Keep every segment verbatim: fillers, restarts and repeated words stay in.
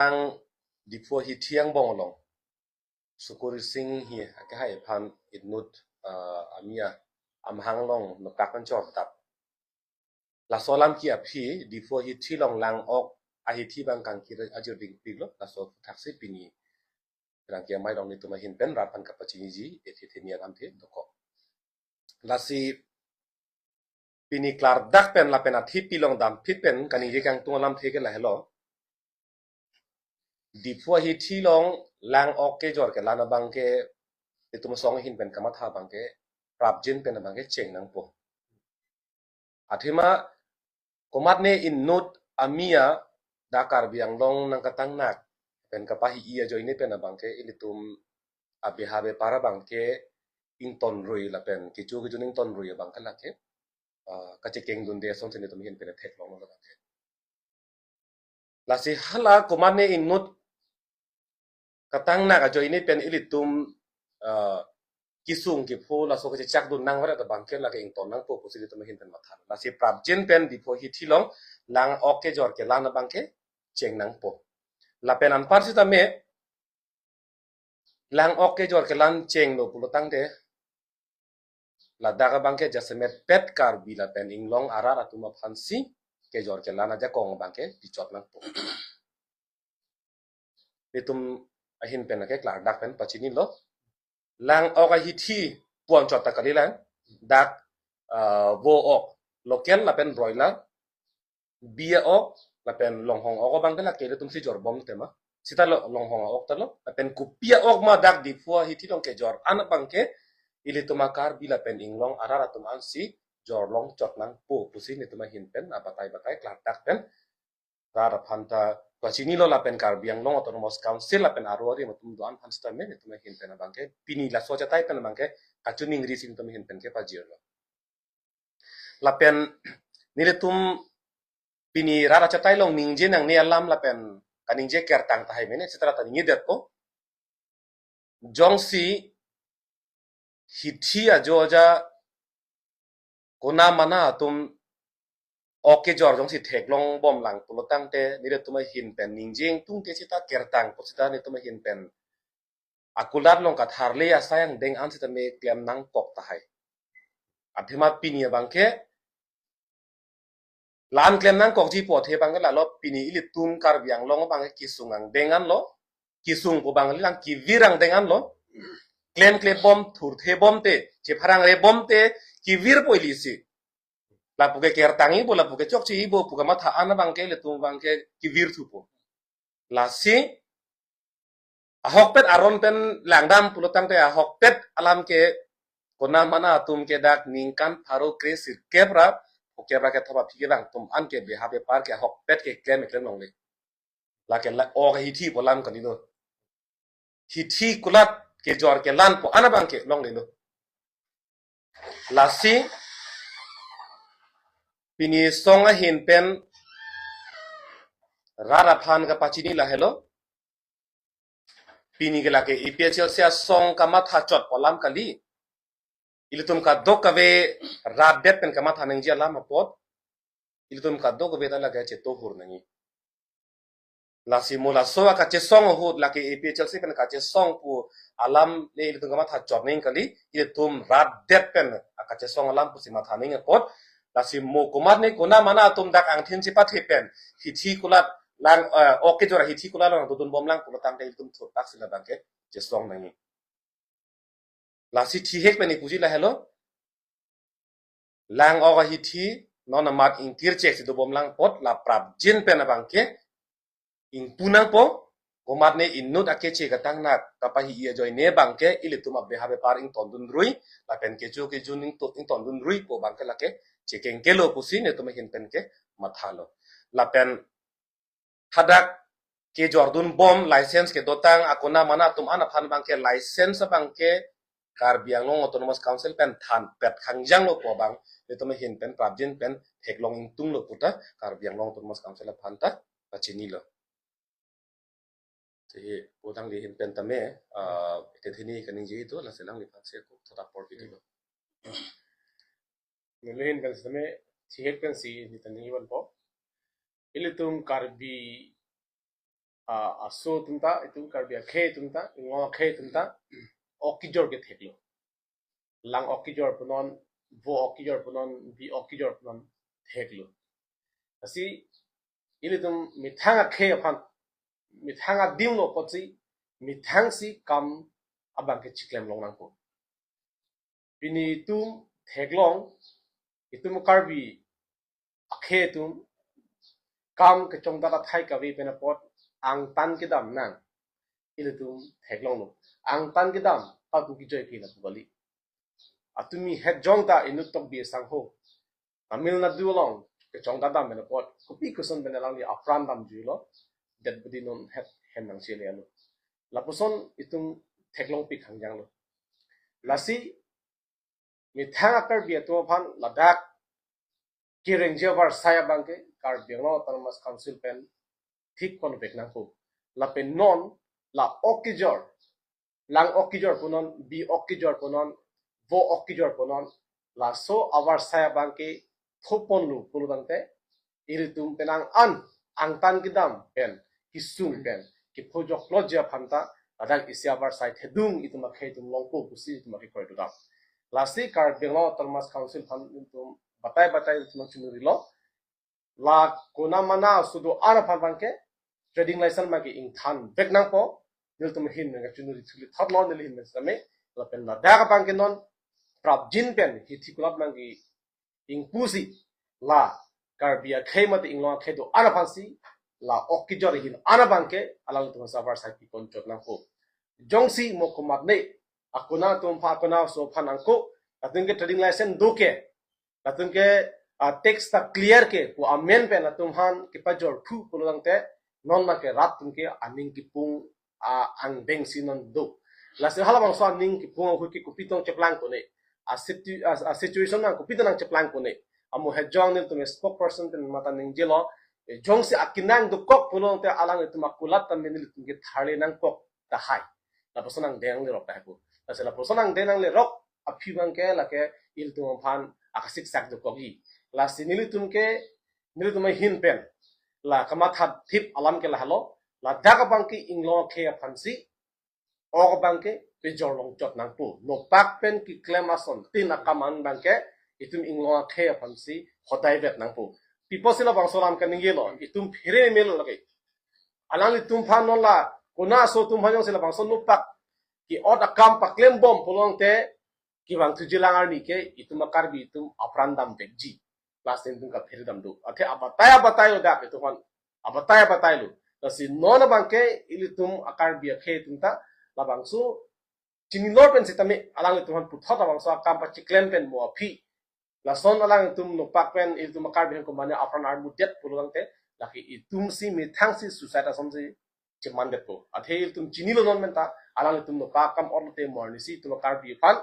Ang Diphu ahithi angbong along Sukuri Singhi akehai aphan inut, ah, amia amahang along nokak an chordap. Laso alam ke aphi Diphu ahithi along lang-ok ahithi abang kangkir ajir dingpiklo, laso thaksi pini rangke amei along netum ahin pen rat aphan kapachiniji, ethe theni alamthe dokok. Lasi pini klardak pen lapen athe pilong damphit pen kaningje kangtung alamthe ke lahelo. Diphu ahithi along lang-ok kejor kelan abang ke, itum asong ahin pen kamatha abang ke, prapjin pen abang ke cheng nangpo. Athema komatne inut amia dak Karbi Anglong nangkatangnak pen kapahi-i ajoine pen abang ke ilitum abeha bepar abang ke ingtonrui lapen kecho kejun ingtonrui abang ke lake, ah, kachekeng dunde asonsi netum ahin pen theklonglo abang ke. Lasi hala komatne inut katangnak ajoine pen ilitum, ah, kesung kepho laso kachechak dun nangvaret abang ke lake ington nangpo pusi netum ahin pen matha. Lasi prapjin pen Diphu ahithi along lang-ok kejor kelan abang ke cheng nangpo. Lapen anpar sitame lang-ok kejor kelan chenglo pulotangte, ladak abang ke jasemet pet Karbi lapen inglong arat atum aphansi kejor kelan ajakong abang ke pichot nangpo. Netum ahin pen ke klardak pen pachinilo. Lang-ok ahithi pu anchot ta kalilang, dak, ah, vo-ok, local lapen broiler, bi a-ok lapen longhong a-ok abang ke lake ilitum si jorbom tema. Seta lo longhong a-ok ta lo, lapen kopi a-ok ma dak Diphu ahithi along kejor an abang ke ilitum a-Karbi lapen inglong arat atum ansi jorlong chot nangpo pusi netum ahin pen abatai batai klardak pen rat aphan ta pachinilo lapen Karbi Anglong Autonomous Council lapen aro arim atum do-an aphan sitame netum ahin pen abang ke pini laso achatai pen abang ke kachiningri si netum ahin pen kepajirlo. Lapen nelitum pini rat achatai along ningje nangne alam lapen kaningje kertang tahai mene seta ta ningjedetpo. Jongsi hithi ajo aja kona mana atum ok kejor jongsi theklongbomlang pulotangte nelitum ahin pen ningje ingtungte seta kertangpo seta netum ahin pen akulat along katharle asai angdeng an sitame klem nangkok tahai. Athema pini abang ke la-an klem nangkokji pu athe abang ke lalo, pini ilitum Karbi Anglong abang ke kesung angdeng anlo, kesung pu abang kalilang kevir angdeng anlo, klemklebom thurthebom te, chepharangrebom te, kevirpo ilisi. Lapu ke kertangjipo, lapu ke chokchejipo pu kamatha an abang ke ilitum abang ke kevir thupo. Lasi ahokpet aron pen langdam pulotangte ahokpet alam ke kona mana atum ke dak ningkan pharo kre sirkep ra phokep ra kethom aphi kevang atum an ke beha bepar ke ahokpet keklem keklem longle. Lake la-ok ahithi pu alam kalilo. Hithi kulat kejor kelan pu an abang ke longlelo. Lasi pini song ahin pen rat aphan kapachini lahelo. Pini ke lake A P H L C asong kamatha chot pu alam kali. Ilitum kadokave rat det pen kamatha nangji alam apot ilitum kadokave ta lake chetohur nangji. Lasi mo laso akachesong ahut lake A P H L C pen kachesong pu alam le ilitum kamatha chot nangji kali, ilitum rat det pen akachesong alam pusi matha nangji apot. Lasi mo komatne kona mana atum dak angthin chepathe pen hithi kulat lang, eh, ok kejor ahithi kulat lang dodunbomlang pulotangte ilitum thurpak si labang ke chesong nangji. Lasi thihek pen ipuji lahelo. Lang-ok ahithi non amat ingkir chek si dobomlang apot la prapjin pen abang ke ingpu nangpo. Komatne inut akeche katangnak kapahi-i ajoine abang ke ilitum abeha bepar ingtondunrui lapen kecho kejun ingto-, ingtondunrui pu abang ke lake chekengkelo pusi netum ahin pen ke mathalo. Lapen hadak kejordunbom license kedotang akona mana atum an aphan abang ke license abang ke Karbi Anglong Autonomous Council pen thanpet khangjanglo pu abang netum ahin pen prapjin pen theklong ingtunglo puta Karbi Anglong Autonomous Council aphan ta pachinilo. Te pu alangli ahin pen tame, ah, ethe theni kaningje itu, lasi alangliphan si ako thot apor pidilo. Nelihin pen sitame, thihek pensi neta ningjeponpo. Ilitum Karbi ah, aso atum ta, itum Karbi akhei atum ta, Inglong akhei atum ta, ok kejor ke theklo. Lang ok kejor punon, vo ok kejor punon, bi ok kejor punon theklo. Lasi ilitum methang akhei aphan, methang adim lo apotsi, methangsi kam abang ke chiklem long nangpo. Pini itum theklong, itum Karbi akhei atum kam kechongdat athai kave pen apot angtan kedam nang. Ilitum theklonglo. Angtan kedam, paku kejoi ke lapu kali. Atumi het jong ta inut Tokbi asangho Tamil Nadu along kechongdat dam pen apot kopi koson pen alangli apran damjuilo, det budi non het hem nangchele alo. Lapuson itum theklongpik hangjanglo. Lasi methang a-Karbi atum aphan ladak kerengji avarsai abang ke Karbi Anglong Autonomous Council pen thik ponvek nangpo. Lapen non la ok kejor, lang ok kejor punon, bi ok kejor punon, vo ok kejor punon, laso avarsai abang ke thoponlo pulo tangte, ilitum penang an angtan kedam pen, kesung pen, kephojokloji aphan ta ladak isi avarsai thedung itum akhei atum longpo pusi itum akhei koi dodam. Lasi Karbi Anglong Autonomous Council aphan itum batai batai itum chinurilo. La kona mana sudo an aphan abang ke trading license abang ke ingthanvek nangpo. Nelitum ahin abang ke chinuri thuli thotlo, neli ahin abang sitame. Lapen ladak abang ke non prapjin pen hithi kulap abang ke ingpusi, la Karbi akhei mate Inglong akhei do an aphansi, la ok kejor ahin an abang ke alangtum avarsai kepon chot nangpo. Jongsi mo komatne akona atum aphan, akona aso aphan nangko, latum ke trading license do ke, latum ke, ah, tax ta clear ke pu amen pen latum aphan kepajor thu pulo tangte, non abang ke rat atum ke aning kepung, ah, angdeng si non do. Lasi halabangso aning kepung ahut ke kopi tong cheplang kone, a situ-, a, a situation nang kopi tong nangcheplang kone. Amo het jong nelitum spokesperson pen mata ningjelo, eh, jongsi akinang dokok pulo tangte alanglitum akulat ta nelitum ke tharle nangkok tahai. Lapuson angdeng lerok tahai pu. Lasi lapuson angdeng lerok aphi abang ke lake ilitum aphan akasik sak dokokji. Lasi nelitum ke, nelitum ahin pen la kamathathip alam ke lahelo, ladak abang ke Inglong akhei aphansi ok abang ke pejor long chot nangpo. Nopak pen keklem asontin akam an abang ke itum Inglong akhei aphansi hodai vet nangpo. Pi apotsi labangso alam ke ningjelo, itum phere melo lake. Alanglitum aphan non la kona aso atum aphan jongsi labangso nopak ke-ot akam paklembom pulo tangte, kevang thuji lang arni ke itum a-Karbi atum apran damvekji. Lasi itum kaphere dam do. Athe abatai abatai lo dak itum aphan. Abatai abatai lo. Lasi non abang ke ilitum a-Karbi akhei atum ta labangso chinilo pen sitame alanglitum aphan puthot labangso akam pachiklem pen mo aphi. Lason alanglitum nopak pen ilitum a-Karbi aphan komane apran armudet pulo tangte, lake itumsi methangsi suicide asonsi chemandetpo. Athe ilitum chinilo non pen ta, alanglitum nopak akam otlote mo arnisi itum a-Karbi aphan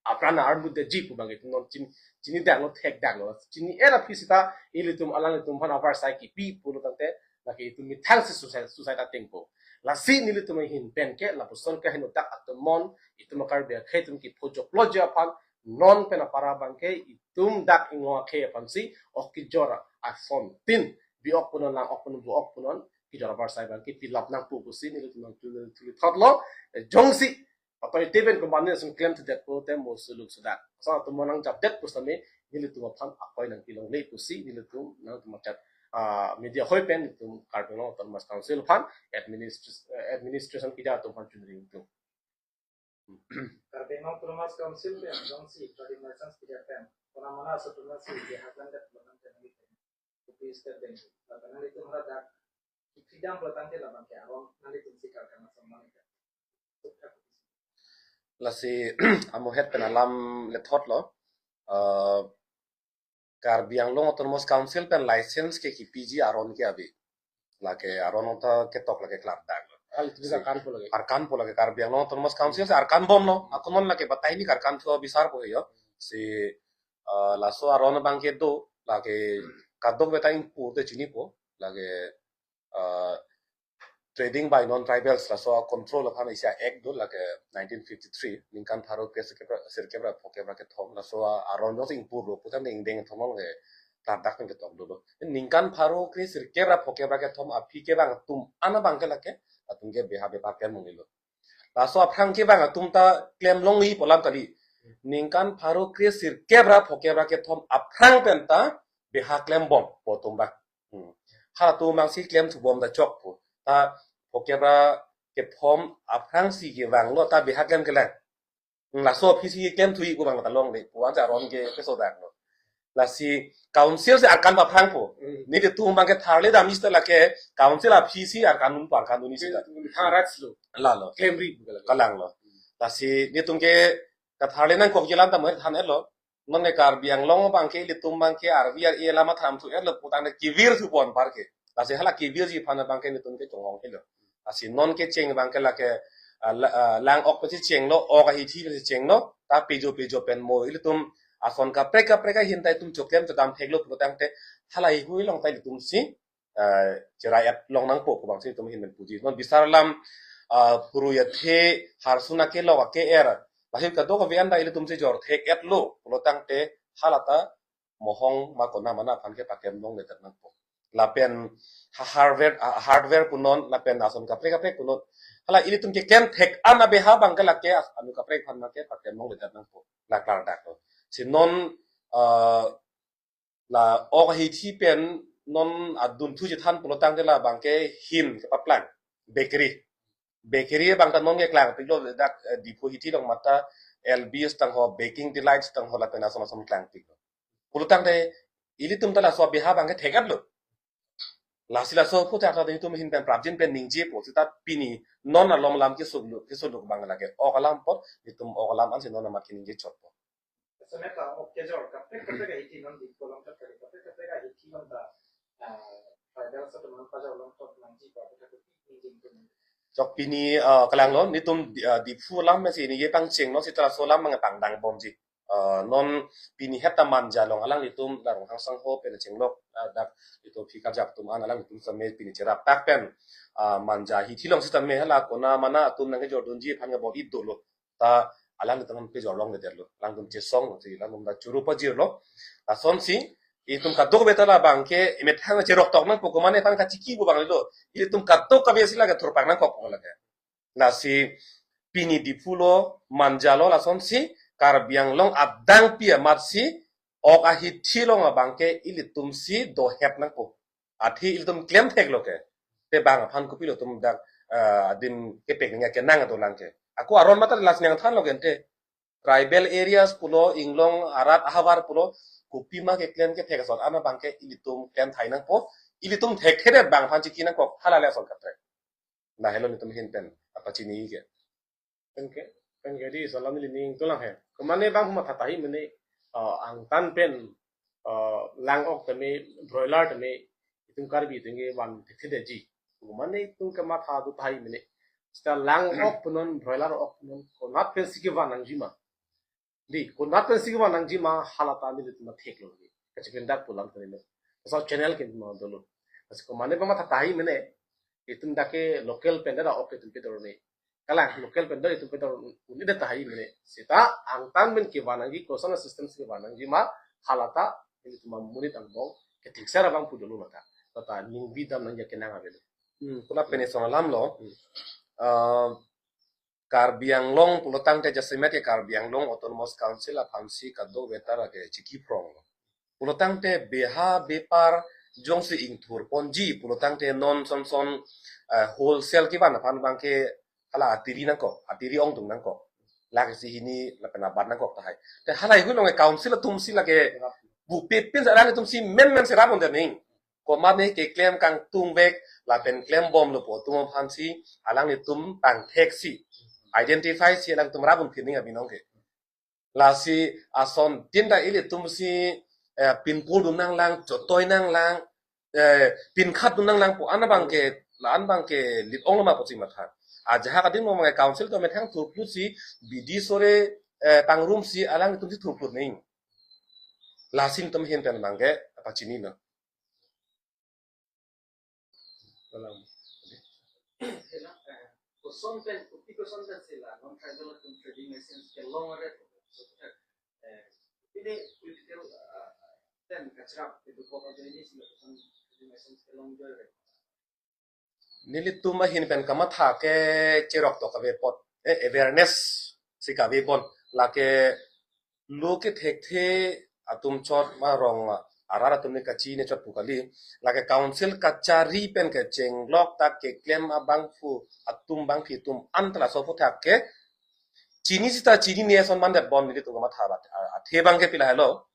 apran armudetji pu abang itum non chin-, chini daklo, thek daklo. Chini-et aphi sita ilitum alanglitum aphan avarsai kipi pulo tangte, lake itum methangsi suicide, suicide atengpo. Lasi nelitum ahin pen ke lapuson kaheno dak atum mon, itum a-Karbi akhei atum kephojokloji aphan, non pen apara abang ke itum dak Inglong akhei aphansi ok kejor asontin, bi ok punon, lang ok punon, vo ok punon, kejor avarsai abang ke pilap nangpo pusi nelitum nangthu-, thuli thotlo. Eh, jongsi authority pen komane ason klemthudetpo te mo suluk sudak. Laso atum mo nangjapdet pusitame nelitum aphan akoi nangpilongle pusi nelitum nangtum machat, ah, media hoi pen nelitum Karbi Anglong Autonomous Council aphan administ-, eh, administration keja atum aphan chunring tum. Karbi Anglong Autonomous Council pen jongsi trading license keja pen kona mana aso atum si dia haklan det pulo tangte nangli pen kopi step den. Lapen nanglitum ladak freedom pulo tangte labang ke aron nanglitum si karkan ason mana ke. Lasi amo het pen alam lethotlo. Eh, Karbi Anglong Autonomous Council pen license ke kipiji aron ke ave. Lake aron ong ta ketok lake klardak lo. Ah, itu juga si Arkan po lake. Arkan po lake Karbi Anglong Autonomous Council si Arkan bomlo. Ako non lake batai ni Arkan thu bisarpo yo. Si, eh, laso aron abang ke do lake kadokave ta ingpur te chinipo. Lake, eh, trading by non-tribals laso control aphan isi a-act do lake nineteen fifty-three, ningkan pharo kre sirkep ra, sirkep ra phokep ra kethom, laso aron jongsi ingpurlo pu tangte ingdeng thomlo lake Ladak pen ketok dolo. Ningkan pharo kre sirkep ra phokep ra kethom aphi kevang atum an abangke lake, latum ke beha bepar klem longlelo. Laso aphrang kevang atum ta klem longji pu alam kali. Ningkan pharo kre sirkep ra phokep ra kethom aphrang pen ta beha klembom pu atum bang. Hmm. Halatum bangsi klemthubom ta chokpo. Ta phokep ra kethom aphrangsi kevanglo ta beha klem kelang. Hmm, laso aphisi klemthu-i pu bang ta longle pu an ta aron ke keso dang lo. Lasi council si arkan paphrangpo. Hmm. Nelitum bangke tharle dam ista lake council aphisi arkan un arkan un isi ta. Tha rights lo. Lalo. Klemri pu kala. Kalanglo. Lasi nelitum ke katharle nangkok jilan ta mo than-etlo. Non ke Karbi Anglong bangke ilitum bangke arvi ar-e alam athanthu-etlo putangte kevirthu pon parke. Lasi hala kevirji aphan bangke nelitum ke chonghong helo. Lasi non kecheng bangke lake, ah, la-, ah, lang-ok pensi chenglo, ok ahithi pensi chenglo, ta pejo pejo pen mo ilitum ason kaprek kaprek ahin ta itum choklem chodam theklo putangte halahei hui along ta ilitum si, ah, cherai-et long nangpo pu bangsi itum ahin pen puji. Non bisar alam, ah, phurui athe harsun akelok ake-er, lahei kadokave an ta ilitum si jor thek-etlo pulotangte hala ta mohong ma kona mana aphan ke paklem longledet nangpo. Lapen ha-, hardware, ah, hardware punon, lapen ason kaprek kaprek punon. Hala ilitum keklem thek an abeha bangke lake as-, anu kaprek aphan bangke paklem longledet nangpo. La klardak lo. Si non, ah, la ok ahithi pen non adunthu chethan pulotangte la bangke hin kepaplang. Bakery. Bakery bang ta non ke klangpiklo dak, eh, Diphu hithi along mata L B S tangho, Baking Delights tangho lapen ason ason klangpiklo. Pulotangte ilitum ta laso abeha bangke thek-etlo. Lasi laso pu ta ta itum ahin pen prapjin pen ningjepo seta pini non alom alam keso lo, keso lo bang lake. Ok alam apot, itum ok alam ansi non amat keningje chotpo. Semet ta ok kejor kaprek kaprek ahithi non Diphu alam kaprek kaprek kaprek ahithi non ta, ah, tribal settlement pajor long tot nangji pa kata ko ningje tum. Chok pini, ah, kalanglo, nelitum Di-, ah, Diphu alam si ningje pangchenglo seta laso alam bang pangdangbomji. Ah, non pini het ta Manja along alanglitum la Ronghang sangho pen chenglok, ah, dak itum phi kajak atum an alanglitum same pini cherap tak pen, ah, Manja hithi along sitame hala kona mana atum nangkejordunji aphan ke bor-i dolo. Ta alanglitum pejor longledetlo. Alangtum chesong si, alangtum ta churu pajirlo. Lasonsi itum kadokave ta la bangke imethang cherok tok nangpo komane aphan kachiki pu bang lo. Itum kadokave si lake thurpak nangkok pu lake. Lasi pini Diphu lo, Manja lo lasonsi Karbi Anglong adangpi amatsi ok ahithi along abangke ilitum si dohet nangpo. Athe ilitum klem theklo ke. Te bang aphan kopilo itum dak, eh, adim kepek nangji akenang dolang ke. Ako aron mata lasi nangthanlo ke ante. Tribal areas pulo, inglong arat ahavar pulo, kopima keklem kethek asot an abangke ilitum klem thai nangpo, ilitum thekthedet bang aphan chiki nangkok, hala le asot kaprek. Lahelo nelitum ahin pen apachini ke. Pen ke, pen ke di salam neli ning tulang he. Komane bang matha tahai mene, eh, angtan pen, eh, lang-ok tame, broiler tame, itum Karbi itum kevan thekthedetji. Komane itum kematha do tahai mene. Seta lang-ok punon, broiler-ok punon, konat pensi kevan nangji ma. Di, konat pensi kevan nangji ma hala ta nelitum theklo di. Kachipindak pu alam tadi lo. Asal channel ke ma dolo. Asal komane bang matha tahai mene. Itum dak ke local pen da ok itum pedor ni. Kalang local pen da itum pedor un-edet tahai mene. Seta angtan pen kevan nangji, koson system si kevan nangji ma hala ta nelitum amonit angbong kethekser abang pu dolo mata. Tata ningbi dam nangji akenang avelo. Hmm, konat pen ison alam lo. Hmm. Ah, Karbi Anglong pulotangte jasemet ke Karbi Anglong Autonomous Council aphansi kadokave ta lake chiki phronglo. Pulotangte beha bepar jongsi ingthur ponji pulotangte non son son, eh, wholesale kevan aphan bangke hala atiri nangkok, atiri ongdung nangkok. Lakh isi hini lapen abat nangkok tahai. Te halahei hui along ke council atumsi lake bupe pin sa alanglitumsi men men si rap un-e ning. Komane keklem kangtung vek lapen klembomlo pu atum aphansi alanglitum pangtheksi, identify si alangtum rap un-e ning abinong ke. Lasi asontin ta ilitumsi, eh, pinpul dun nanglang, chotoi nanglang, eh, pinkhat dun nanglang pu an abangke, la-an abangke lit-onglo ma pusi matha. Ajahak adim lo abangke council atum amethang thurphutsi, bidi sore, eh, pangrumsi, alanglitumsi thurphut ning. Lasi nelitum ahin pen abangke apachinilo. Salam. Sila, eh, koson pen, kopi koson pen sila, non tribal atum trading license kelong ret, eh, ini political, eh, Ten kachrak itu kok aja ini sih, lapuson, itu mesen kelong joy, right? Nelitum ahin pen kamatha ke cherok to kave apot, eh, awareness si kave pon, lake lo kethekthe atum chot ma rong arat atum ne kachini chot pu kali, lake council kachari pen kechenglok ta keklem abangphu atum bangphi atum an ta laso aphuthak ke chini sita chinine ason mandet bom nelitum kamatha bat, a, athe abang ke pila helo.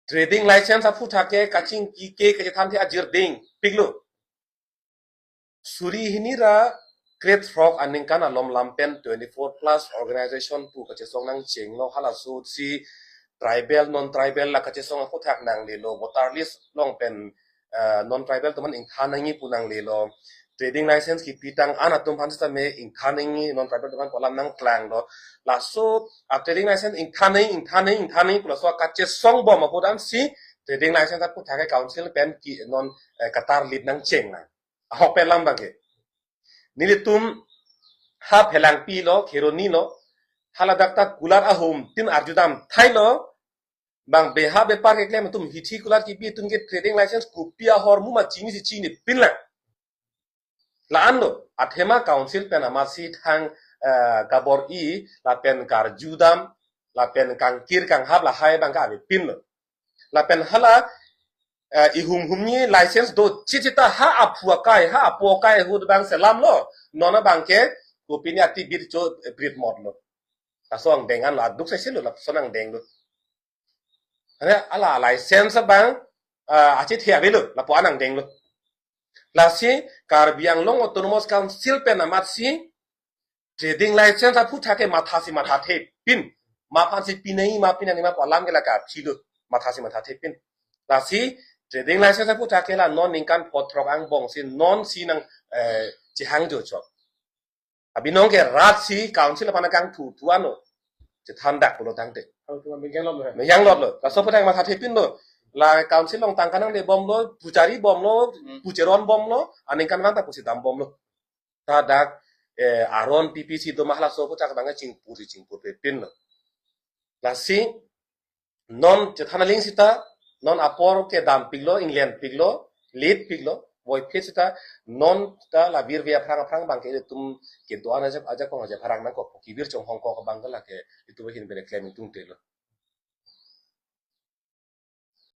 Trading license aphuthak ke kachingki ke kachethan the ajir ding piklo. Suri hini ra krethrok aningkan alom lam pen twenty-four plus organization pu kachesong nangchenglo, halaso si tribal, non-tribal la kachesong aphuthak nanglelo, voter list along pen, eh, non-tribal atum an ingthan nangji pu nanglelo. Trading license kipitang an atum aphan sitame ingthan nangji, non-tribal atum aphan pu alam nangklanglo. Laso a trading license ingthan nangji, ingthan nangji, ingthan nangji pu laso kachesong bom apot ansi trading license aphuthak ke council pen ki non, eh, katar lit nangcheng nang. Ahok pen alam abang ke. Nelitum ha Phelangpi lo, Kheroni lo, haladak ta kulat ahum tin arjudam thailo, bang beha bepar keklem atum hithi kulat kipi atum ke trading license kopi ahormu ma chinisi chinipin lang. La-an lo, athema council pen amatsi thang, eh, kabor-i, lapen karjudam, lapen kangkir kanghap lahai abang ke avepin lo. Lapen hala, eh, ihum humni license do chichita ha aphu akai, ha apo akai ahut abang selam lo. Non abang ke, kopine ati bit cho, eh, bit mot lo. Laso angdeng an lo, aduk sesi lo, lapuson angdeng lo. Are ala license abang, ah, achethe avelo, lapu-an angdeng lo. Lasi Karbi Anglong Autonomous Council pen amatsi trading license aphuthak ke mathasi mathathepin. Ma aphansi pinai, ma pinai ma pu alam ke lake aphi lo, mathasi mathathepin. Lasi trading license aphuthak ke la non ningkan pho throk angbong si non si nang, eh, chehangjo chok. Abinong ke rat si council aphan kangthu thu ano. Chethan dak pulo tangte. Council aphan meyang lot lo. Meyang lot lo. Laso aphuthak mathathepin lo. La council along tangka nangle bom lo, puchari bom lo, Hmm. pucheron bom lo, aningkanvang ta pusi dam bom lo. Ta dak, eh, aron P P C do ma halaso aphuthak abang chingpur si chingpurpepin lo. Lasi non chethan aling sita, non apor ke dampiklo, inglenpiklo, litpiklo, voiphit sita, non ta la virve aphrang aphrang abang ke ilitum kedo-an aja, ajakong aja aphrang nangkok, kevir chonghong kok abang ke lake itum ahin pen klem ingtungte lo.